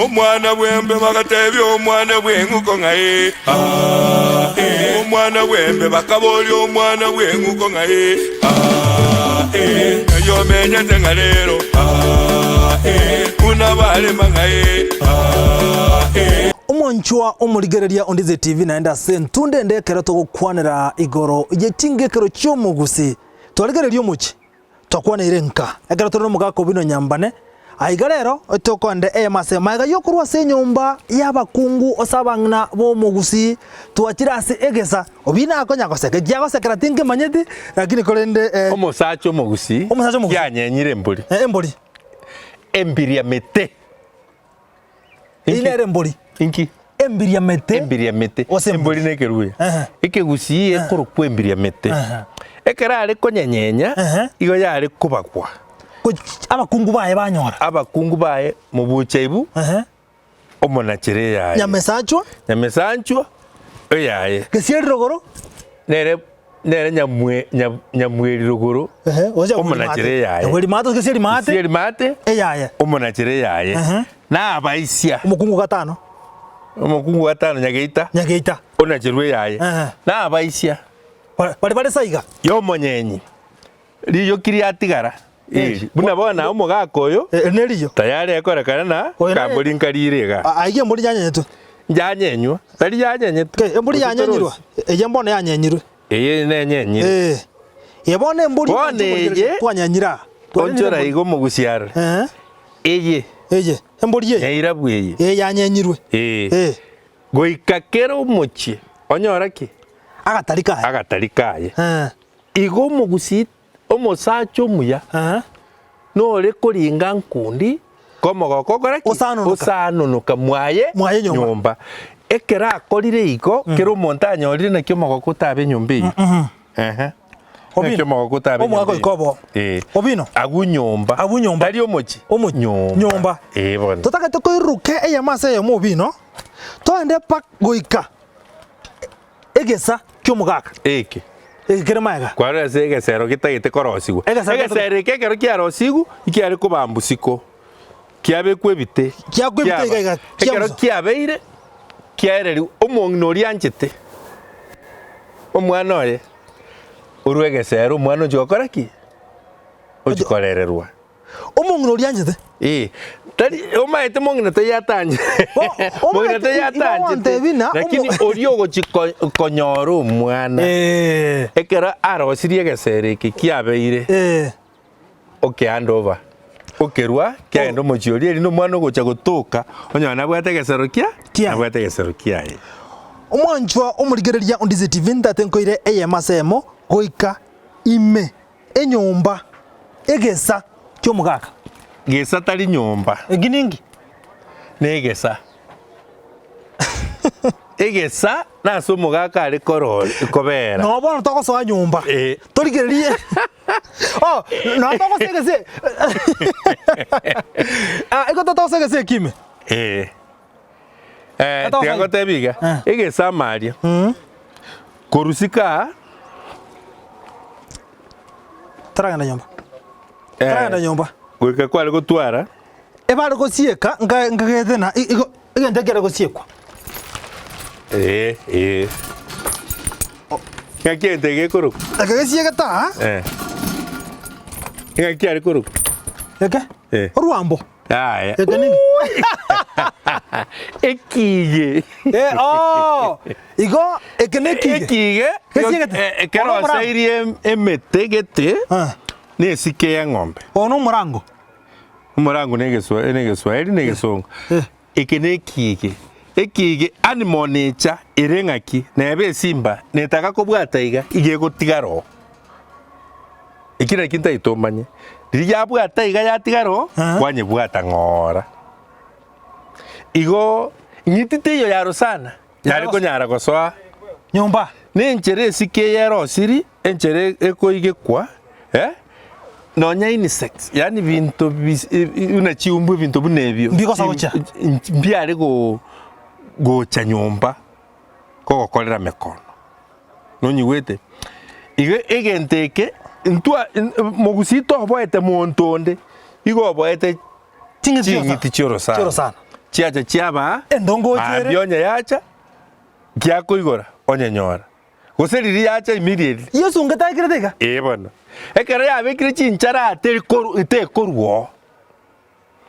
Omwana bw'embe bagatebia omwana bw'eng'uko ng'a ee, aa, ee. Omwana bw'embe bakaboria omwana bw'eng'uko ng'a ee, aa, ee. Ng'ai omenyete ng'a rero, aa, ee. Buna barema ng'a ee, aa, ee. Omonchwa omorigereria o Ndizi TV naende ase entunde ende ekero togokwanera igoro ye chingekero chi'omogusi. Twarigereria omochie. Twakwaneire nka, ekero tore nomogaka o bino nyambane, aiga rero tokonde eyemo ase magega y'okorwa ase enyomba y'abakungu ase abang'ina b'omogusii, twachire ase egesa, obino akonya goseka, ekiagera agosekera tinkemanyeti, lakini korende eh, Omosacha omogusii Omosacha omogusii. yanyenyire embori, eh, embori, embiriamete. Eyio nere embori. Inki? Embiriamete. Embiriamete. Gose Embori embori. na ekeruya. Ehe. Ekegusii ekorokwa embiriamete. Ehe. Ekero are konyenyenya, Ehe. igo yare kobagwa. Goch- Abakungu baye banyora. Abakungu baye mobucha ibu, Ehe. omonachere eyaye. Nyamesachwa. Nyamesanchwa eyaye. Gesieri rogoro. Nere nere nyamwe nya- nyamweri rogoro, Ehe, gose Nyamweri omonachere maate. eyaye. Nyamweri maate gose Gesieri maate. Gesieri maate. Eyaye. Omonachere eyaye. Ehe. Na abaisia. Omokungu gatano. Omokungu gatano Nyageita. Nyageita. Onacherwe eyaye. Ehe. Na abaisia. Bare bare bare saiga. Y'omonyenyi. Riyoki riatigara eri. Buna bono omogaka oyo. Eri neriyo. Tayari ekorekana na Oyo nere- kambori nkarire iga. A- Aiga embori yanyenyetwe. Njanyenywa, tari yanyenyetwe. Okay, embori Gose yanyenyirwe. torosi. Eye mbono yanyenyirwe. Eye nenyenyire. Eh. Eye bono embori Bono eye, twanyenyire aa. Twanyenyire Onchora embori. iga omogusi arore. Eh. Eye. Eye, embori eye. Nyairabu eye. Eye yanyenyirwe. Eh. Eh. Goika kera omochie onyora ki? Agatari kaye. Agatari kaye. Eh. Igo omogusii omosacha omuya Eh. nore koringa nkundi komogoko okora ki? Osanonoka. Osanonoka mwaye Mwaye nyomba. nyomba. Ekero akorire igo, kera omonto anyorire naki omogoko otabe enyomba eyio. Ehe. Obino. Naki omogoko otabe Omogaka enyomba oika eyio. obo. Eh. Obino. Agwo nyomba. Agwo nyomba. Tari omochie. Omochie. Nyomba. Nyomba. Eh bono. Totagete koiruruka eyemo ase eyemo obino, toende mpaka goika egesa ki'omogaka. Eke. Eke kere magega. Kwarora ase egesero getagete korosigwa. Egesero getagete- Egesero eke ekero kiarosigwe, ekiare kobambwa isiko, kiabekwa ebite. Kiakwa ebite Kiaba. iga iga, Ekero kiabusa. kiabeire, kiaereriwa, omong'ina oria anchete omwana oye, orwa egesero omwana ochia gokora ki? Ochia korererwa. Omong'ina oria anchete. Ee, tari omaete mong'ina taiyo atanche Bo, mong'ina omanyete, taiyo igo atanchete gwantebia ng'a lakini omo- oria ogochi ko- konyora omwana Eh, ekero arosirie egesero eke kiabeire eh, oke hand over okerwa kiagenda omochie oria erinde omwana ogocha gotoka onyore nabwate egesero kia Kiaye. nabwate egesero kiaye. Omwanchwa omorigereria o Ndizi TV ntate nkoire eyemo ase eyemo goika ime Enyomba, egesa ki'omogaka. Gesa tari nyomba. Eki ninki? Negesa. Egesa nase omogaka are korori kobera. Noo bono togosoa nyomba. Eh. Torigererie. Oh, noo togosoa egesa e- Ah, igo totogosoa egesa eki ime. Eh. Eh, Atogosoa tiga ngotebi iga, Eh. egesa amaria, korwa isiko aa, Taragenda nyomba. Eh. Taragenda nyomba. Goika kware gotwara. Ebare gosieka nka nkagete na i- igo egento ekere gosiekwa. Ee, ee. Ng'aki egento eke gekorokwa? Eke gesiegete aa. Eh. Ng'aki kiare korokwa? Eke? Eh. Orwambo. Yaya. Eke ninki? Ekige. Eh, oh! Igo eke nekige. Ekige Gesiegete. eh, ekero Ono omorango. oseirie em- emete gete Ah. na esike y'eng'ombe. Oyo nomorango. Omorango na egeswa na egeswaeri na egesongo. Eh. Eke nekige. Ekige animal nature ere ng'aki neba esimba netaka kobwata iga iga egotigara oo. Eki naki ntagete omanye, riria yabwata iga yatigara oo, Aha. kwanyebwata ng'ora. Igo ng'iti teiyo ya rosana, yare konyara gosoa Nyomba. na enchera esike eye erosiri, enchera ekoigekwa eh, nonya insects, yaani binto bisi buna chiumbu ebinto buna ebio, Mbigosa gocha. mbiare go gocha nyomba kogokorera mekono. Nonyigwete? Igo egento eke ntwa mogusii toboete monto onde, igo oboete Ching'iti ching'iti chi'orosana. chi'orosana. Chiacha chiabaa, Endongochi ere. mambia onye yacha, giakoigora, onyenyora. Gose riria yacha immediately. Yeso onge taikirete iga. Ee bono. Ekero yabekire chinchara teri koru tekorwa oo.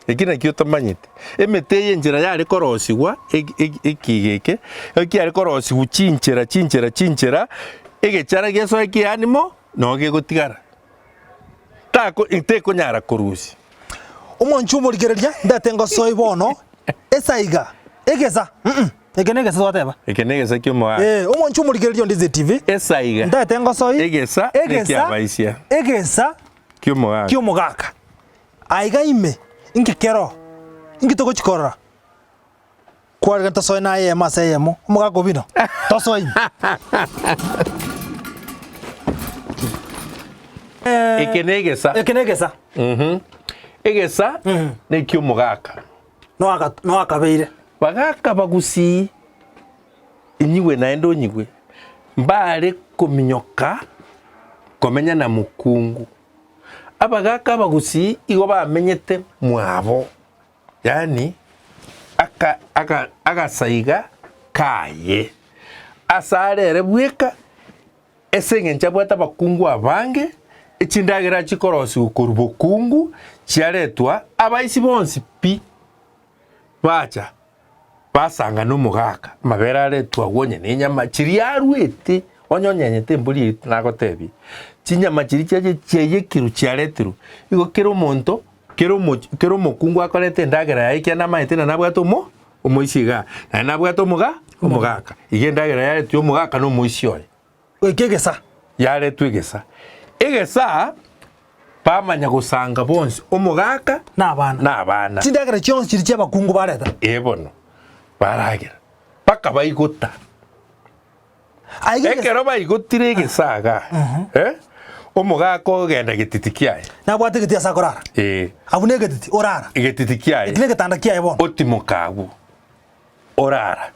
Eki nakio otamanyete. Emete eye enchera yare korosigwa eki eki ekiga eke, ekiare korosigwa chinchera chinchera chinchera, egechara gesoe kiani mo, noo gegotigara. Tako tekonyara korusia. Omwanchi omorigereria, ndete ngosoe bono, esaiga, egesa, mm, eke negesa twateba. Eke negesa ki'omoaka. Eh, omwanchi omorigereria onde ZTV, Esaiga, ndete ngosoi, egesa, egesa, nekiabaisia egesa ki'omoaka. ki'omogaka. Aiga ime, inki kero? Inki togochi korora? Kwarire tosoe na eyemo ase eyemo, omogaka obino, tosoe ime. Eke negesa. Eke negesa. Mhm. Egesa neki'omogaka. Noaka noakabeire. Bagaka bagusii, inyigwe naende onyigwe, mbare kominyoka komenya na mokungu. Abagaaka abagusii igo bamenyete mwabo, yaani aka aka agasaiga kaye, asare ere bweka, ase eng'encho abwate abakungu abange, echindagera chikorosigwa korwa bokungu chiaretwa abaisi bonsi pi bacha. Basanga nomogaka, amabere aretwe agwo onye nenyama chiria aruete, onye onyenyete embori eyio nagotebia, chinyama chiria chiaye chiaiyekirwe chiaretirwe, igo kera omonto, kera omochi kera omokungu akoreta endagera yaye ekiagera namanyete ng'a nabwate omo omoisia igaa, naende nabwate omoga omogaka, iga endagera yaretwe ya omogaka na omoisia oye. Goika egesa. Yaretwe egesa. Egesa bamanya gosanga bonsi, omogaka Na abana. na abana. Chindagera chionsi chiria chi'abakungu bareta. Ee bono, baragera, mpaka baigota. Aiga egesa. Ekero baigotire egesa igaa, eh, omogaka ogenda getiti kiaye. Nabwate egetiti ase akorara. Ee. Abwo negetiti, orara. Egetiti kiaye. Eki negetanda kiaye bono. Otimoka agwo. Orara.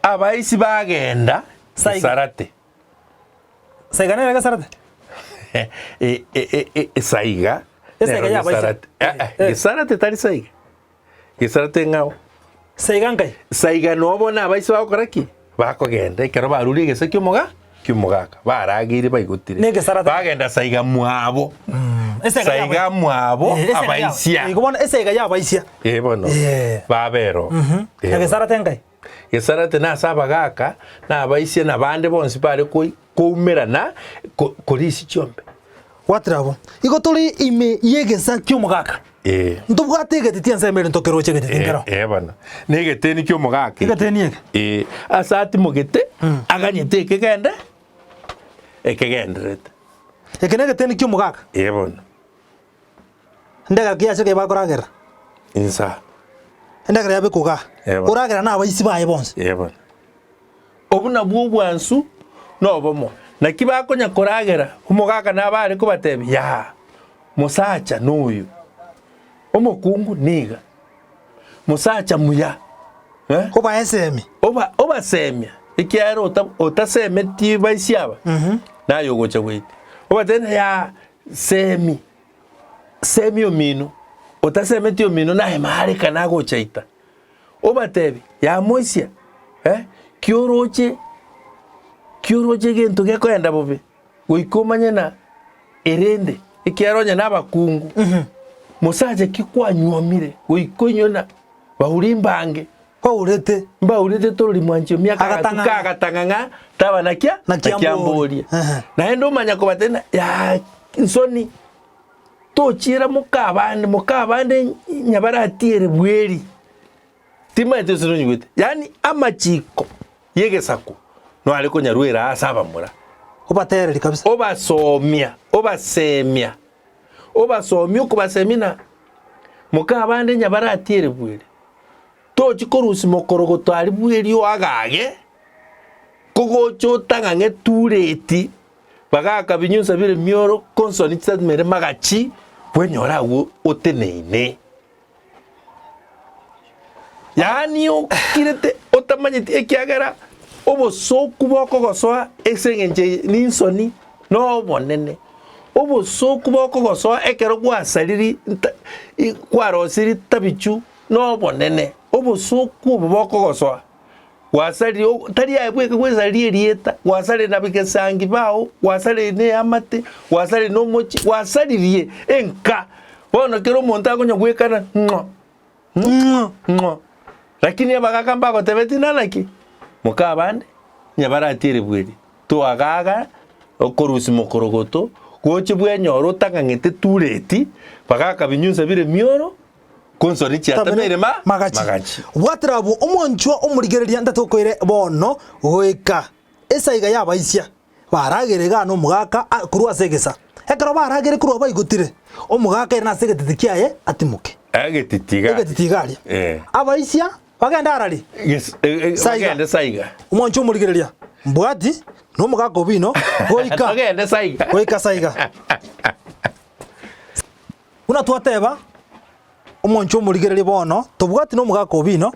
Abaisi bagenda Saiga. Gesarate. Saiga nere Gesarate? E- e- e- e- Saiga Esaiga nero y'abaisia. Gesarate. Eh, eh, Eh. Gesarate tari Saiga. Gesarate ng'ao. Saiga nkai? Saiga noo bono abaisi bagokora ki? Bakogenda ekero barure egesa ki'omoga ki'omogaka barageire baigotire. Negesarate. Bagenda Saiga mwabo. Esaiga y'abaisia. Saiga mwabo Eh, esaiga y'aba- abaisia. Igo bono esaiga y'abaisia. Eh bono. Eh. Babera oo. Eh Na bono. Gesarate nkai? Gesarate nase abagaaka, na abaisia, na bande bonsi bare koumerana korisia chiombe. Gwatera abwo, igo tore ime y'egesa ki'omogaka. Ee. Ntobwate egetiti ensemo ere ntokeroche egetiti nkero. Ee bono. Negeteni ki'omogaka eke. Egeteni eke. Ee. Ase atimogete, aganyete ekegende, ekegendererete. Eke negeteni ki'omogaka. Ee bono. Endagera ki yachire bakoragerera? Insa. Endagera yabekwa igaa. Eh, bono. Oragera na abaisi baye bonsi. Ee bono. Obwo nabwo obwansu na obomo. Naki bakonya koragera, omogaka nabo are kobatebia, Yaa, mosacha noyo, omokungu niga, mosacha muya, eh? Obae esemi. Oba obasemia, ekiagera ota otasemetie baisia aba, naye ogocha goita. Obatebie, Yaa, semi, Semi omino, otasemeti omino naye mareka nagochaita. Obatebi, Yamoisia, eh, ki oroche, ki oroche egento gekoenda bobe, goika omanye na erende, ekiagera onye nabakungu, mosacha ki kwanyuomire, goika onywe na bauri mbange. Kwaurete. Mbaurete torori mwanchi omiaka Agatang'ang'a. agatuka agatang'ang'a taba nakia Nakia nakiamboria. Ehe. Naende omanya kobatebia yaa nsoni tochiera moka abande moka abande nyabaratiere bweri timanyeti gose nonyigwete yaani amachiko yegesaku nare konyarwera ase abamura. Obatereri kabisa. Obasomia obasemia obasomia okobasemia na moka abande nyabaratiere bweri. Tochi korusia mokorogoto aria bw'erio oagage, kogocha otang'ang'e tureti, bagaaka binyunsa bire mioro, konsoni chitamere magachi, bwenyore agwo oteneine. Yaani okirete otamanyeti ekiagera obosoku bokogosoa ase eng'encho eye ninsoni na obonene. Obosoku bokogosoa ekero gwasariri nta kwarosiri tabichu nobonene. Obosooku obo bokogosoa, gwasarire o tari aye bweka gwesaririe erieta, gwasarire na begesangi bao, gwasarire na eamate, gwasarire na omochie, gwasaririe enka. Bono kera omonto akonya gwekana ng'o ng'o ng'o, lakini abagaka mbagotebeti nana ki? Moka abande, onye baratiere bweri, toagaga okorusia mokorogoto, gochia bwenyore otang'ang'ete tureti, bagaka binyunsa bire mioro, Konsoni chiatameire ma Magachi. magachi. Bwatera abwo omwanchwa omorigereria ntatokoire bono goika esaiga y'abaisia baragere igaa nomogaka a korwa ase egesa. Ekero baragere korwa baigotire, omogaka ere nase egetiti kiaye atimoke. Egetiti iga. Egetiti iga aria. Eh. Abaisia bagende arari. Ges- e- e- Saiga. Bagende saiga. Omwanchwa omorigereria, mbwati nomogaka obino goika Togende saiga. goika saiga. Buna twateba, omonche omorigererie bono, tobwati nomogaka Obino,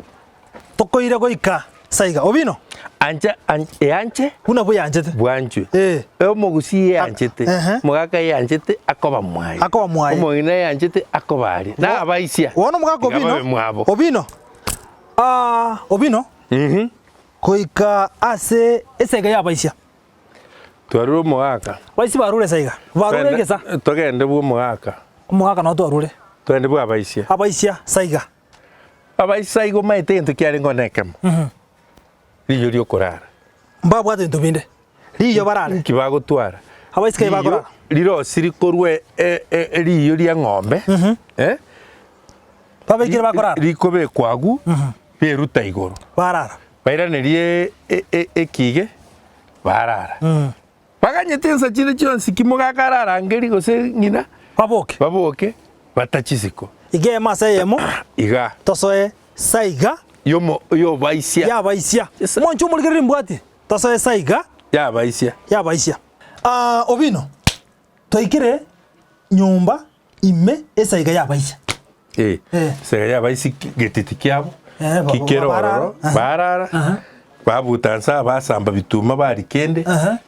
tokoire goika saiga. Obino! Ancha, an, eanche Buna bweyanchete. bwanchwe. Eh. Omogusii eanchete, Ehe. omogaka eanchete akoba mwaye. Akoba mwaye. Omong'ina eanchete akoba aria. Na abaisia. Bono omogaka Tiga babe Obino, mwabo. Obino, ah, Obino, Mhm. goika ase esaiga y'abaisia. Twarure omogaka. Baisia barure esaiga, barure Togende- egesa. Togende bw'omogaka. Omogaka nao twarure. Togende bw'abaisia. Abaisia saiga. Abaisia igo omanyete egento kiarenge one ekemo. Riyo riokorara. Mbabwate ebinto binde. Riyo barare. Nki bagotwara? Abaiseke Riyo bakorara. rirosiri korwa e- e- e- riyo ria eng'ombe, eh, Babekire bakorara. rikobekwa agwo, beruta igoro. Barara. Bairanerie e- e- ekige, barara. Baganyete insa chinde chionsi ki mogaka ararangerie gose ng'ina, Baboke. baboke, batache isiko. Iga eyemo ase eyemo. Iga. Tosoe saiga. Yomo yobaisia. Yabaisia. Mwanche omorigererie mbwati. Tosoe saiga. Yabaisia. Yabaisia. Ah, Obino, twaikire nyomba ime esaiga y'abaisia. Eh, Eh. esaiga y'abaisia ki- getiti kiabo Eh, ba- kikere barara. ororo Aha. barara Aha. babuta nsa basamba bituma baria kende Aha.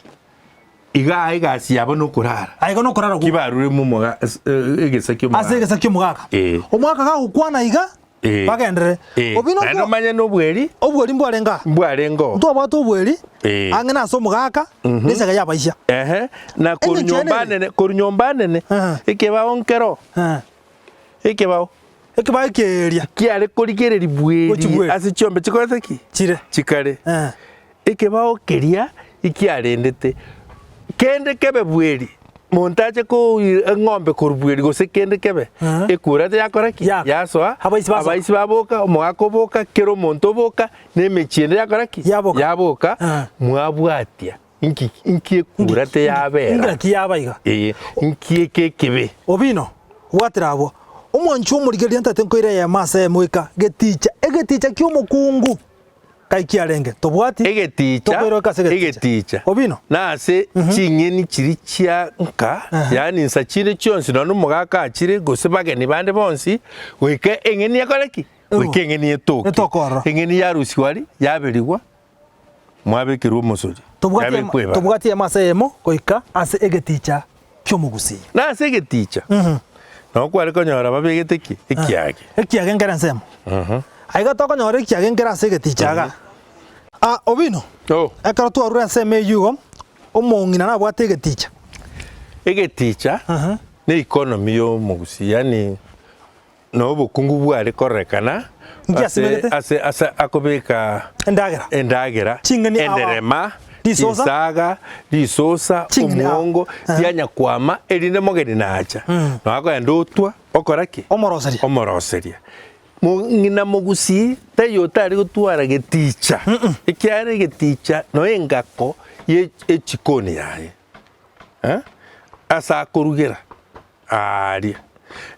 igaa egasi yabo nokorara Aiga nokorara ki gwoka. barure momoga es- eh, egesa kia Ase omogaka egesa ki'omogaka. Eh. Omogaka gagokwana iga, Eh. bagenderere. Eh, Obino naende ntwa- omanye nobweri obweri mbwarenge aa. mbwarenge oo. Ntwabwate obweri, Eh. ang'e nase omogaka, na esega y'abaisia. Ehe, na korwa Engencho nyomba ere ere. nene, korwa nyomba nene, Aha. ekebao nkero, Eh. ekebao Ekebao ekeeria kiare korigereria Gochi bweri bweri. ase chiombe chikorete ki? chire. Chikare. Eh. Ekebao keria ekiarendete, kende kebe bweri, monto ache koira eng'ombe korwa bweri gose kende kebe, Aha. ekura teyakora ki? Yaka. Yasoa, Abaisi basoa. abaisi baboka, omogaka oboka, kera omonto oboka, na emechie ende yakora ki? Yaboka. Yaboka, Aha. mwabwatia inki inki ekura teyabera. Naki yaba iga. Ee, inki eke ekebe. Obino, bwatera abwo. Omwanchi omorigereria ntagete nkoire eyemo ase eyemo goika geticha, egeticha ki'omokungu. Kai kiarenge, tobwati, Egeticha, tokoiroka ase egeticha. egeticha. Obino. Nase ching'eni chiria chia nka, yaani insa chire chionsi nonya omogaka achire gose bageni bande bonsi, goika eng'eni ekore ki? Goika eng'eni etoke. Etoke ororo. Eng'eni yarusigwa aria, yaberigwa, mwabekerwa omosori, Tobwati yabekwa ema, ebara. tobwati ema ase eyemo goika ase egeticha ki'omogusii. Nase egeticha, nabo kware konyora babegete ki? Ekiage. Ekiage nkere ensemo. Aiga tokonyora ekiage nkere ase egeticha iga. Ah, Obino, Oh. ekero twarure ensemo eyio igo, omong'ina nabwate egeticha. Egeticha ne economy ya omogusii yaani na obokungu bware kororekana Inki ase asimegete? ase ase akobeka Endagera. endagera, Ching'eni ao ao. enderema, Risosa. chinsaga, risosa, Ching'eni ao. omwongo, Aha. rianyakwama erinde mogeni nacha. Nabo akogenda otwa okora ki? Omoroseria. Omoroseria. Mong'ina mogusii taiyo otari gotwara geticha, ekiagera egeticha noe engako ye echikoni yaye eh, ase akorugera aaria.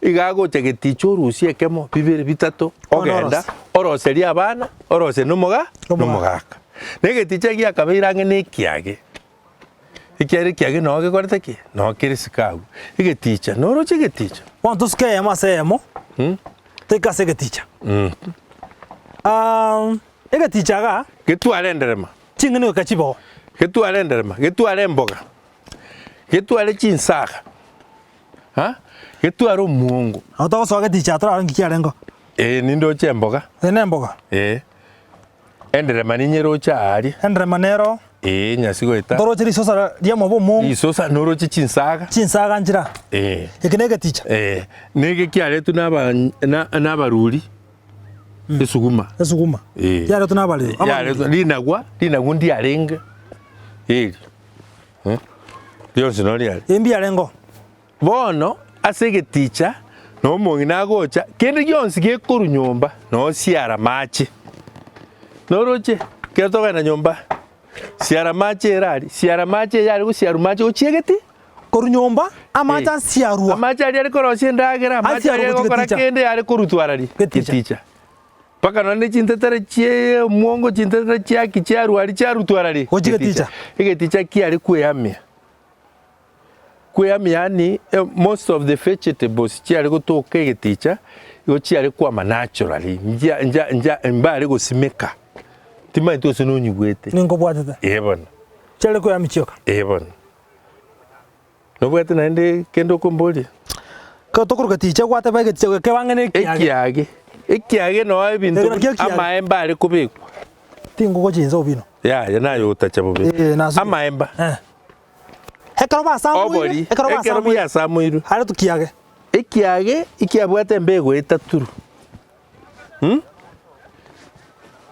Iga agocha geticha orusie ekemo, bibere, bitato, Bono ogenda orosie. oroserie abana, oroserie na omoga na Omogaka. omogaka. Na egeticha giakabeire ang'e na ekiage, ekiagera ekiage noo gekorete ki? Noo kere isiko agwo. Egeticha, noroche egeticha? Bono tosuke eyemo ase eyemo, toike ase egeticha. Ah, egeticha igaa, Getware enderema. ching'eni goika chiboo. Getware enderema, getware emboga, getware chinsaga, ha, getware omwongo. Nabo togosoa geticha torarore nki kiarengeo. Ee, nindoche emboga. Eye nemboga? Ee. Enderema ninyeroche aaria. Enderema nero? Ee, nyasi goeta. Ntoroche risosa riamoba omongo? Risosa, noroche chinsaga. Chinsaga nchire aa? Ee. Eke negeticha? Ee. Nege kiaretwe na aba na na abaruri, esuguma. Esuguma? Ee. Yaretwe na abareri? Yaretwe, rinagwa, rinagwa ndiarenge eri, rionsi noro riare. Eye mbiarenge oo? Bono ase egeticha na omong'ina agocha, kende gionsi gekorwa nyomba noo siara mache. Noroche? Ekero tokogenda nyomba, siara mache ere aria, siara mache eye are gosiarwa mache gochia egeti. Korwa nyomba, amache asiarwa. Amache aria are korosia endagera, amache aria Asiarwa are gochia gokora geticha. kende are korutwa arari? Geticha. Geticha. Mpaka nonye ne chintetere chie omwongo, chintetere chiaki chiarwa aria chiarutwa arari? Gochia geticha. Egeticha kiare kweamia. Kweyamia yaani most of the vegetables chiare gotoka egeticha igo chiare kwama naturally nchia ncha ncha mbare gosimeka timanyeti gose nonyigwete. Ninkobwatete. Ee bono. Chiare kweyamia chioka. Ee bono. Nobwate naende kende okomboria? Ekero tokoruga ticha gwateba egeticha goika kebe ang'e na ekiage. Ekiage, ekiage noo ebinto Eke nakio ekiage. amaemba are kobekwa. Tingogocha inse obino. Yaya naye otacha bobe. Ee, nasubire. Amaemba. Eh. Ekero basamoirwe, Obori, ekero ekero basamoirwe, biasamoirwe. aretwe kiage. Ekiage ekiabwate embego etaturu, mm?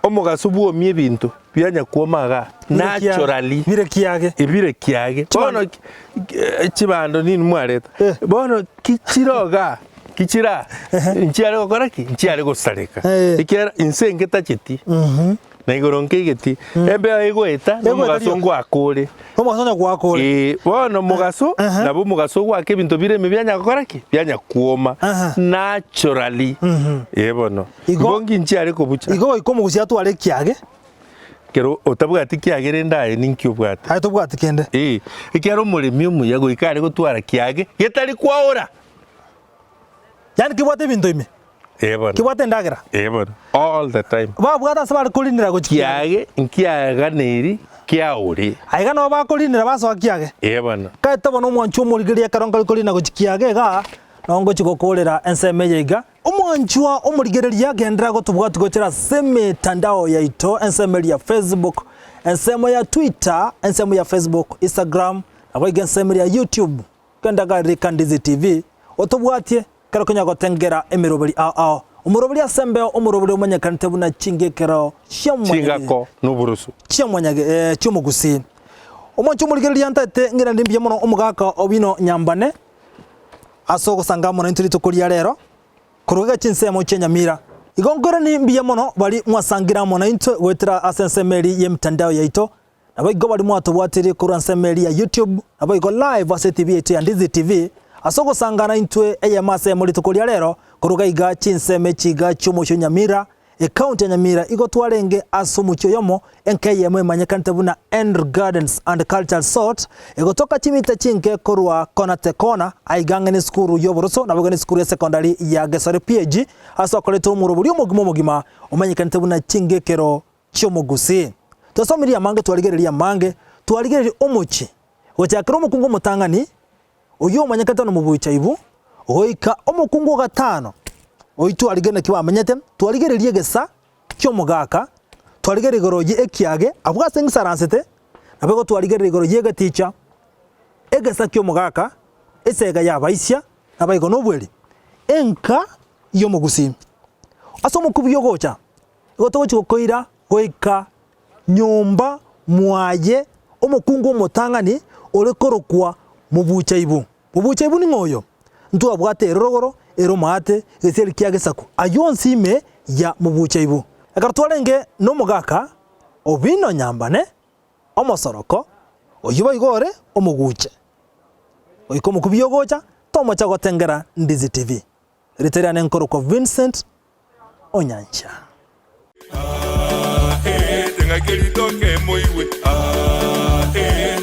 Omogaso bwomia ebinto bianya kwoma igaa Bire kiage, naturally. bire kiage. Ebire kiage. Chibando. Bono ki- chibando nini mwareta? Eh. Bono ki chire igaa, ki chire aa, nchiare gokora ki? Nchiare gosareka. Eh. Ekiagera inse ngetacheti. Na igoro nkeigeti, embeo egoeta, na Egoeta omogaso rioka. ngoaka ore. Omogaso onye goaka ore. Ee, bono omogaso, nabo omogaso ogoaka ebinto bire ime bianya gokora ki? Bianya kwoma Aha. naturally. Ee bono. Igo- Igo nginchi are kobucha. Igo goika omogusi atware ekiage. Ekero otabwati kiage rende aye ninki obwate? Aye tobwati kende. Ee, ekiagera omoremi omuya goika are gotwara kiage getari kwaora. Yaani kebwate ebinto ime. Ee bono. Kebwate endagera. Ee bono. All the time. Babwate ase bare korinera gochia kiage. Kiage nkiaganeiri kiaore. Aiga nabo bakorinera basoa kiage. Ee bono. Kaete bono omwanchwa omorigereria ekero nkare korina gochia kiage igaa, nabo ngochia gokoorera ensemo eye iga. Omwanchwa omorigereria genderera gotobwatia gochera ase emetandao yaito, ensemo eria ya Facebook, ensemo ya Twitter, ensemo ya Facebook, Instagram, naboigo ensemo eria ya YouTube. Genda Rika Ndizi TV, otobwatie ekero konya gotengera emeroberi ao ao. Omoroberi ase embeo, omoroberi omanyekanete buna chingekero Chingako na oboroso. chiamwanyage chi'omogusii. Omwancho omorigereria ntaete ng'irane mbuya mono omogaka Owino Nyambane ase ogosanga amo naintwe rituko ria rero korwa iga chinsemo chia Nyamira. Igo nkoiranie mbuya mono baria mwasangire amo naintwe goetera ase ensemo eria y'emitandao yaito Naboigo baria mwatobwatirie korwa ensemo eria ya YouTube, naboigo live ase TV yaito ya Ndizi TV, ase ogosangana intwe eyemo ase eyemo rituko ria rero, koruga iga chinsemo echi iga chi'omochie o Nyamira, ecounty ya Nyamira, igo twarenge ase omochie oyomo, enka eyemo emanyekanete buna Henry Gardens and Culture Resort, egotoka chimita chinke korwa kona te kona, aiga ang'e nesukuru y'oboroso, naboigo nesukuru ya secondary ya Gesore PAG, ase okoretwa omorobori omogima omogima omanyekanete buna chingekero chi'omogusii. Twasomirie amange twarigereria amange, twarigereria omochie, gochakera omokungu omotang'ani, oyio omanyekete nomobuichaibu, goika omokungu o gatano, oyio twarigereria naki bamenyete, twarigereria egesa ki'omogaka, twarigereria igoro ye ekiage, abwo ase ngisaransete, naboigo twarigereria igoro y'egeticha, egesa ki'omogaka, esega y'abaisia, naboigo nobweri, enka y'omogusii. Ase omokubio ogocha. Igo togochia gokoira goika nyomba mwaye omokungu omotang'ani ore korokwa Mobuchaibu. Mobuchaibu ning'o oyo? Ntwabwate ere rogoro, ere omoate, gesieri kia gesaku, ayio onsi ime ya Mobuchaibu. Ekero twarenge nomogaka Obino Nyambane, omosoroko, oyio boigo ore omoguche. Goika omokubio ogocha, tomocha gotengera Ndizi TV. Erieta riane nkorokwa Vincent Onyancha. Ah, eh, teng'aki ritoke moigwe, ah, eh.